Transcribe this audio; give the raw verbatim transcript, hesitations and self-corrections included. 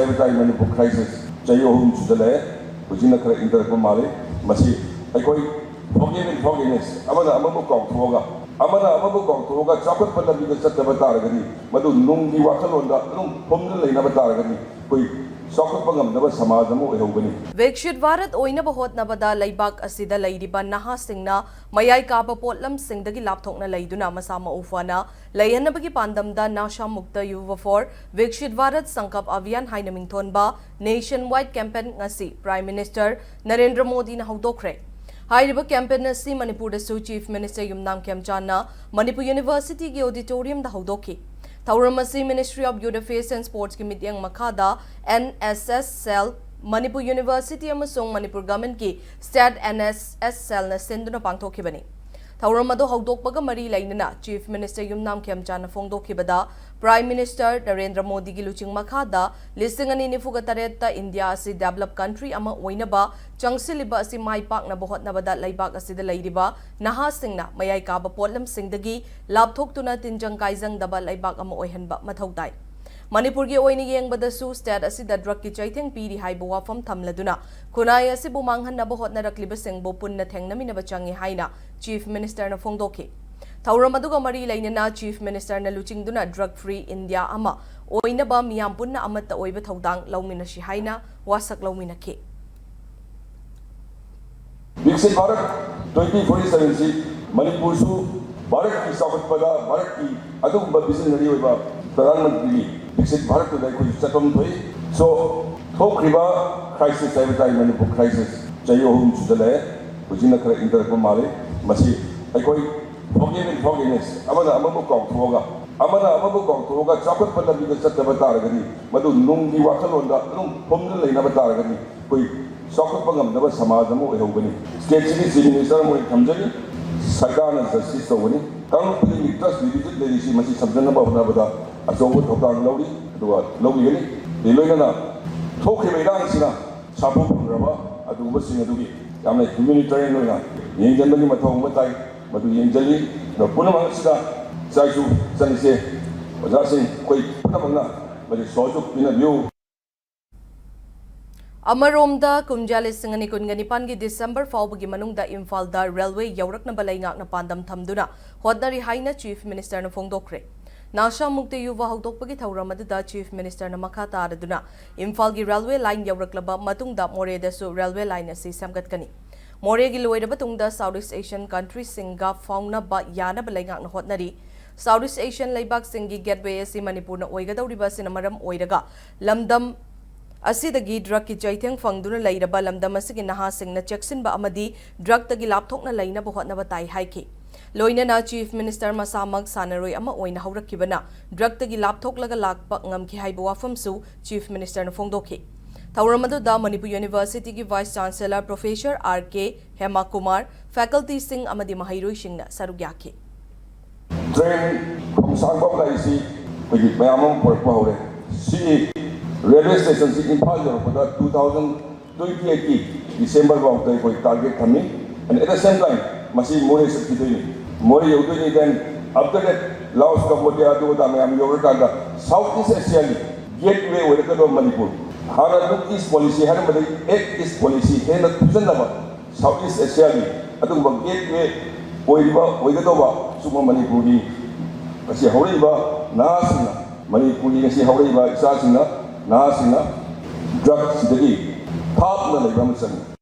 ꯍꯥꯏꯕ ꯇꯥꯏ, ꯃꯅꯤꯄꯨꯔ ꯈ꯭ꯔꯥꯏꯁꯤꯁ ꯆꯍꯤ ꯑꯍꯨꯝ ꯁꯨꯖꯜꯂꯛꯑꯦ꯫ ꯍꯧꯖꯤꯛꯅ ꯈꯔ ꯏꯪꯊꯔꯛꯄ ꯃꯥꯜꯂꯤ꯫ ꯃꯁꯤ ꯑꯩꯈꯣꯏ forgive and forgiveness, ꯑꯃꯅ ꯑꯃꯕꯨ ꯀꯥꯎꯊꯣꯛꯑꯒ, ꯑꯃꯅ ꯑꯃꯕꯨ ꯀꯥꯎꯊꯣꯛꯑꯒ ꯆꯥꯎꯈꯠꯄ ꯂꯝꯕꯤꯗ ꯆꯠꯇꯕ ꯇꯥꯔꯒꯗꯤ, ꯃꯗꯨ ꯅꯨꯡꯒꯤ ꯋꯥꯈꯜꯂꯣꯟꯗ ꯑꯗꯨꯝ ꯐꯨꯝꯗꯨꯅ ꯂꯩꯅꯕ ꯇꯥꯔꯒꯗꯤ, ꯑꯩꯈꯣꯏ ꯆꯥꯎꯈꯠꯄ ꯉꯝꯗꯕ ꯁꯃꯥꯖ ꯑꯃ ꯑꯣꯏꯍꯧꯒꯅꯤ꯫ ꯕꯤꯛꯁꯤꯠ ꯚꯥꯔꯠ ꯑꯣꯏꯅꯕ ꯍꯣꯠꯅꯕꯗ ꯂꯩꯕꯥꯛ ꯑꯁꯤꯗ ꯂꯩꯔꯤꯕ ꯅꯍꯥꯁꯤꯡꯅ ꯃꯌꯥꯏ ꯀꯥꯕ ꯄꯣꯠꯂꯝꯁꯤꯡꯗꯒꯤ ꯂꯥꯞꯊꯣꯛꯅ ꯂꯩꯗꯨꯅ ꯃꯁꯥ ꯃꯎ ꯐꯅ ꯂꯩꯍꯟꯅꯕꯒꯤ ꯄꯥꯟꯗꯝꯗ NASA Mukta Yuva for ꯕꯤꯛꯁꯤꯠ Bharat ꯁꯪꯀꯜꯞ ꯑꯚꯤꯌꯥꯟ ꯍꯥꯏꯅ ꯃꯤꯡꯊꯣꯟꯕ nationwide campaign ꯉꯁꯤ Prime Minister ꯅꯔꯦꯟꯗ꯭ꯔ ꯃꯣꯗꯤꯅ ꯍꯧꯗꯣꯛꯈ꯭ꯔꯦ꯫ ꯍꯥꯏꯔꯤꯕ campaign ꯑꯁꯤ ꯃꯅꯤꯄꯨꯔꯗꯁꯨ Chief Minister ꯌꯨꯝꯅꯥꯝ ꯈꯦꯝꯆꯥꯟꯅ ꯃꯅꯤꯄꯨꯔ Universityꯒꯤ auditoriumꯗ ꯍꯧꯗꯣꯛꯈꯤ꯫ ꯊꯧꯔꯝ ꯑꯁꯤ Ministry of Youth Affairs and Sportsꯀꯤ ꯃꯤꯠꯌꯦꯡ ꯃꯈꯥꯗ N S S cell, Manipur University ꯑꯃꯁꯨꯡ Manipur Governmentꯀꯤ State N S S cellꯅ ꯁꯤꯟꯗꯨꯅ ꯄꯥꯡꯊꯣꯛꯈꯤꯕꯅꯤ꯫ ꯊꯧꯔꯝ ꯑꯗꯨ ꯍꯧꯗꯣꯛꯄꯒ ꯃꯔꯤ ꯂꯩꯅꯅ Chief Minister ꯌꯨꯝꯅꯥꯝ ꯈꯦꯝꯆꯥꯟꯅ ꯐꯣꯡꯗꯣꯛꯈꯤꯕꯗ, Prime Minister ꯅꯔꯦꯟꯗ꯭ꯔ ꯃꯣꯗꯤꯒꯤ ꯂꯨꯆꯤꯡ ꯃꯈꯥꯗ ꯂꯤꯁꯤꯡ ꯑꯅꯤ ꯅꯤꯐꯨꯒ ꯇꯔꯦꯠꯇ ꯏꯟꯗꯤꯌꯥ ꯑꯁꯤ developed country ꯑꯃ ꯑꯣꯏꯅꯕ ꯆꯪꯁꯤꯜꯂꯤꯕ ꯑꯁꯤ ꯃꯥꯏ ꯄꯥꯛꯅꯕ ꯍꯣꯠꯅꯕꯗ ꯂꯩꯕꯥꯛ ꯑꯁꯤꯗ ꯂꯩꯔꯤꯕ ꯅꯍꯥꯁꯤꯡꯅ ꯃꯌꯥꯏ ꯀꯥꯕ ꯄꯣꯠꯂꯝꯁꯤꯡꯗꯒꯤ ꯂꯥꯞꯊꯣꯛꯇꯨꯅ ꯇꯤꯟꯖꯪ ꯀꯥꯏꯖꯪꯗꯕ ꯂꯩꯕꯥꯛ ꯑꯃ ꯑꯣꯏꯍꯟꯕ ꯃꯊꯧ ꯇꯥꯏ꯫ ꯃꯅꯤꯄꯨꯔꯒꯤ ꯑꯣꯏꯅ ꯌꯦꯡꯕꯗꯁꯨ state ꯑꯁꯤꯗ drugꯀꯤ ꯆꯩꯊꯦꯡ ꯄꯤꯔꯤ ꯍꯥꯏꯕ ꯋꯥꯐꯝ ꯊꯝꯂꯗꯨꯅ ꯈꯨꯟꯅꯥꯏ ꯑꯁꯤꯕꯨ ꯃꯥꯡꯍꯟꯅꯕ ꯍꯣꯠꯅꯔꯛꯂꯤꯕꯁꯤꯡꯕꯨ ꯄꯨꯟꯅ ꯊꯦꯡꯅꯃꯤꯟꯅꯕ ꯆꯪꯏ ꯍꯥꯏꯅ Chief Ministerꯅ ꯐꯣꯡꯗꯣꯛꯈꯤ꯫ ꯊꯧꯔꯝ ꯑꯗꯨꯒ ꯃꯔꯤ ꯂꯩꯅꯅ Chief Ministerꯅ ꯂꯨꯆꯤꯡꯗꯨꯅ drug free India ꯑꯃ ꯑꯣꯏꯅꯕ ꯃꯤꯌꯥꯝ ꯄꯨꯟꯅ ꯑꯃꯠꯇ ꯑꯣꯏꯕ ꯊꯧꯗꯥꯡ ꯂꯧꯃꯤꯟꯅꯁꯤ ꯍꯥꯏꯅ ꯋꯥꯁꯛ ꯂꯧꯃꯤꯟꯅꯈꯤ꯫ ꯕꯤꯛꯁꯤꯠ ꯚꯥꯔꯠ twenty forty sevenꯁꯤ ꯃꯅꯤꯄꯨꯔꯁꯨ ꯚꯥꯔꯠꯀꯤ ꯆꯥꯎꯈꯠꯄꯗ ꯚꯥꯔꯠꯀꯤ ꯑꯗꯨꯒꯨꯝꯕ visionary ꯑꯣꯏꯕ ꯄ꯭ꯔꯙꯥꯟ ꯃꯟꯇ꯭ꯔꯤꯒꯤ ꯕꯤꯛꯁꯤꯠ ꯚꯥꯔꯠꯇꯨꯗ ꯑꯩꯈꯣꯏꯁꯨ ꯆꯠꯐꯝ ꯊꯣꯛꯏ꯫ So, ꯊꯣꯛꯈ꯭ꯔꯤꯕ crisis ꯍꯥꯏꯕ ꯇꯥꯏ, ꯃꯅꯤꯄꯨꯔ crisis ꯆꯍꯤ ꯑꯍꯨꯝ ꯁꯨꯖꯜꯂꯛꯑꯦ꯫ ꯍꯧꯖꯤꯛꯅ ꯈꯔ ꯏꯪꯊꯔꯛꯄ ꯃꯥꯜꯂꯤ꯫ ꯃꯁꯤ ꯑꯩꯈꯣꯏ forgive and forgiveness, ꯑꯃꯅ ꯑꯃꯕꯨ ꯀꯥꯎꯊꯣꯛꯑꯒ, ꯑꯃꯅ ꯑꯃꯕꯨ ꯀꯥꯎꯊꯣꯛꯑꯒ ꯆꯥꯎꯈꯠꯄ ꯂꯝꯕꯤꯗ ꯆꯠꯇꯕ ꯇꯥꯔꯒꯗꯤ, ꯃꯗꯨ ꯅꯨꯡꯒꯤ ꯋꯥꯈꯜꯂꯣꯟꯗ ꯑꯗꯨꯝ ꯐꯨꯝꯗꯨꯅ ꯂꯩꯅꯕ ꯇꯥꯔꯒꯗꯤ, ꯑꯩꯈꯣꯏ ꯆꯥꯎꯈꯠꯄ ꯉꯝꯗꯕ ꯁꯃꯥꯖ ꯑꯃ ꯑꯣꯏꯍꯧꯒꯅꯤ꯫ Stateꯁꯤꯒꯤ Chief Minister ꯑꯃ ꯑꯣꯏꯅ ꯊꯝꯖꯔꯤ꯫ ꯁꯔꯀꯥꯔꯅ justice ꯇꯧꯒꯅꯤ꯫ ꯀꯥꯡꯂꯨꯞ ꯈꯨꯗꯤꯡꯒꯤ trust deficit ꯂꯩꯔꯤꯁꯤ, ꯃꯁꯤ ꯁꯝꯖꯟꯅꯕ ꯍꯣꯠꯅꯕꯗ ꯑꯆꯧꯕ ꯊꯧꯗꯥꯡ ꯂꯧꯔꯤ, ꯑꯗꯨꯒ ꯂꯧꯕꯤꯒꯅꯤ꯫ ꯁꯤ ꯂꯣꯏꯅꯅ ꯊꯣꯛꯈꯤꯕ ꯏꯔꯥꯡꯁꯤꯅ ꯁꯥꯐꯨ ꯐꯪꯈ꯭ꯔꯕ ꯑꯗꯨꯒꯨꯝꯕꯁꯤꯡ ꯑꯗꯨꯒꯤ ꯌꯥꯝꯅ humanitarian ꯑꯣꯏꯅ ꯌꯦꯡꯁꯤꯟꯕꯒꯤ ꯃꯊꯧ ꯑꯃ ꯇꯥꯏ꯫ ꯃꯗꯨ ꯌꯦꯡꯁꯤꯜꯂꯤ꯫ ꯑꯗꯣ ꯄꯨꯝꯅꯃꯛ ꯑꯁꯤꯗ ꯏꯆꯥ ꯏꯁꯨ, ꯏꯆꯟ ꯏꯆꯦ, ꯑꯣꯖꯥꯁꯤꯡ, ꯑꯩꯈꯣꯏ ꯄꯨꯝꯅꯃꯛꯅ ꯃꯗꯨ ꯁꯍꯖꯣꯛ ꯄꯤꯅꯕꯤꯌꯨ꯫ ꯑꯃꯔꯣꯝꯗ, ꯀꯨꯝꯖꯥ ꯂꯤꯁꯤꯡ ꯑꯅꯤ ꯀꯨꯟꯒ ꯅꯤꯄꯥꯟꯒꯤ ꯗꯤꯁꯦꯝꯕꯔ ꯐꯥꯎꯕꯒꯤ ꯃꯅꯨꯡꯗ ꯏꯝꯐꯥꯜꯗ ꯔꯦꯜꯋꯦ ꯌꯧꯔꯛꯅꯕ ꯂꯩꯉꯥꯛꯅ ꯄꯥꯟꯗꯝ ꯊꯝꯗꯨꯅ ꯍꯣꯠꯅꯔꯤ ꯍꯥꯏꯅ ꯆꯤꯐ ꯃꯤꯅꯤꯁꯇꯔꯅ ꯐꯣꯡꯗꯣꯛꯈ꯭ꯔꯦ꯫ ꯅꯥꯁꯥ ꯃꯨꯛꯇ ꯌꯨꯚꯥ ꯍꯧꯗꯣꯛꯄꯒꯤ ꯊꯧꯔꯝ ꯑꯗꯨꯗ ꯆꯤꯐ ꯃꯤꯅꯤꯁꯇꯔꯅ ꯃꯈꯥ ꯇꯥꯔꯗꯨꯅ ꯏꯝꯐꯥꯜꯒꯤ ꯔꯦꯜꯋꯦ ꯂꯥꯏꯟ ꯌꯧꯔꯛꯂꯕ ꯃꯇꯨꯡꯗ ꯃꯣꯔꯦꯗꯁꯨ ꯔꯦꯜꯋꯦ ꯂꯥꯏꯟ ꯑꯁꯤ ꯁꯦꯝꯒꯠꯀꯅꯤ꯫ ꯃꯣꯔꯦꯒꯤ ꯂꯣꯏꯔꯕ ꯇꯨꯡꯗ ꯁꯥꯎꯠ ꯏꯁ ꯑꯦꯁꯤꯌꯟ ꯀꯟꯇ꯭ꯔꯤꯁꯤꯡꯒ ꯐꯥꯎꯅꯕ ꯌꯥꯅꯕ ꯂꯩꯉꯥꯛꯅ ꯍꯣꯠꯅꯔꯤ꯫ ꯁꯥꯎꯠ ꯏꯁ ꯑꯦꯁꯤꯌꯟ ꯂꯩꯕꯥꯛꯁꯤꯡꯒꯤ ꯒꯦꯠꯋꯦ ꯑꯁꯤ ꯃꯅꯤꯄꯨꯔꯅ ꯑꯣꯏꯒꯗꯧꯔꯤꯕ ꯑꯁꯤꯅ ꯃꯔꯝ ꯑꯣꯏꯔꯒ ꯂꯝꯗꯝ ꯑꯁꯤꯗꯒꯤ ꯗ꯭ꯔꯒꯀꯤ ꯆꯩꯊꯦꯡ ꯐꯪꯗꯨꯅ ꯂꯩꯔꯕ ꯂꯝꯗꯝ ꯑꯁꯤꯒꯤ ꯅꯍꯥꯁꯤꯡꯅ ꯆꯦꯛꯁꯤꯟꯕ ꯑꯃꯗꯤ ꯗ꯭ꯔꯒꯇꯒꯤ ꯂꯥꯞꯊꯣꯛꯅ ꯂꯩꯅꯕ ꯍꯣꯠꯅꯕ ꯇꯥꯏ ꯍꯥꯏꯈꯤ꯫ ꯂꯣꯏꯅꯅ ꯆꯤꯐ ꯃꯤꯅꯤꯁꯇꯔ ꯃꯁꯥꯃꯛ ꯁꯥꯟꯅꯔꯣꯏ ꯑꯃ ꯑꯣꯏꯅ ꯍꯧꯔꯛꯈꯤꯕꯅ ꯗ꯭ꯔꯒꯇꯒꯤ ꯂꯥꯞꯊꯣꯛꯂꯒ ꯂꯥꯛꯄ ꯉꯝꯈꯤ ꯍꯥꯏꯕ ꯋꯥꯐꯝꯁꯨ ꯆꯤꯐ ꯃꯤꯅꯤꯁꯇꯔꯅ ꯐꯣꯡꯗꯣꯛꯈꯤ꯫ ꯊꯧꯔꯝ ꯑꯗꯨꯗ ꯃꯅꯤꯄꯨꯔ ꯌꯨꯅꯤꯚꯔꯁꯤꯇꯤꯒꯤ vice chancellor professor R K Hemakumar, ꯐꯦꯀꯜꯇꯤꯁꯤꯡ ꯑꯃꯗꯤ ꯃꯍꯩꯔꯣꯏꯁꯤꯡꯅ ꯁꯔꯨꯛ ꯌꯥꯈꯤ꯫ ꯇ꯭ꯔꯦꯟ ꯈꯣꯡꯁꯥꯡꯕꯝ ꯂꯥꯛꯏꯁꯤ ꯑꯩꯈꯣꯏꯒꯤ ꯃꯌꯥꯝ ꯑꯃ ꯄꯨꯔꯛꯄ ꯍꯧꯔꯦ꯫ ꯁꯤꯒꯤ ꯔꯦꯜꯋꯦ ꯁ꯭ꯇꯦꯁꯟꯁꯤ ꯏꯝꯐꯥꯜ ꯌꯧꯔꯛꯄꯗ two thousand twenty eight ꯀꯤ ꯗꯤꯁꯦꯝꯕꯔ ꯐꯥꯎꯗ ꯑꯩꯈꯣꯏ ꯇꯥꯔꯒꯦꯠ ꯊꯝꯃꯤ꯫ And at the same time ꯃꯁꯤ ꯃꯣꯔꯦ ꯆꯠꯈꯤꯗꯣꯏꯅꯤ꯫ ꯃꯣꯔꯦ ꯌꯧꯗꯣꯏꯅꯤ, then after that Laos, Cambodia ꯑꯗꯨ ꯑꯗꯥ ꯃꯌꯥꯝ ꯌꯧꯔꯀꯥꯟꯗ South East Asia ꯒꯤ ꯒꯦꯠꯋꯦ ꯑꯣꯏꯔꯛꯀꯗꯕ ꯃꯅꯤꯄꯨꯔ, ꯍꯥꯟꯅ Look East Policy ꯍꯥꯏꯔꯝꯕꯗꯒꯤ Act East Policy ꯍꯦꯟꯅ ꯈꯨꯖꯟꯅꯕ South East Asia ꯒꯤ ꯑꯗꯨꯒꯨꯝꯕ ꯒꯦꯠꯋꯦ ꯑꯣꯏꯔꯤꯕ, ꯑꯣꯏꯒꯗꯧꯕ ꯁꯨꯝꯕ ꯃꯅꯤꯄꯨꯔꯒꯤ ꯉꯁꯤ ꯍꯧꯔꯛꯏꯕ ꯅꯍꯥꯁꯤꯡꯅ, ꯃꯅꯤꯄꯨꯔꯒꯤ ꯉꯁꯤ ꯍꯧꯔꯛꯏꯕ ꯏꯆꯥꯁꯤꯡꯅ, ꯅꯍꯥꯁꯤꯡꯅ ꯗ꯭ꯔꯒꯁꯤꯗꯒꯤ ꯊꯥꯞꯅ ꯂꯩꯕ ꯑꯃ ꯆꯪꯉꯤ꯫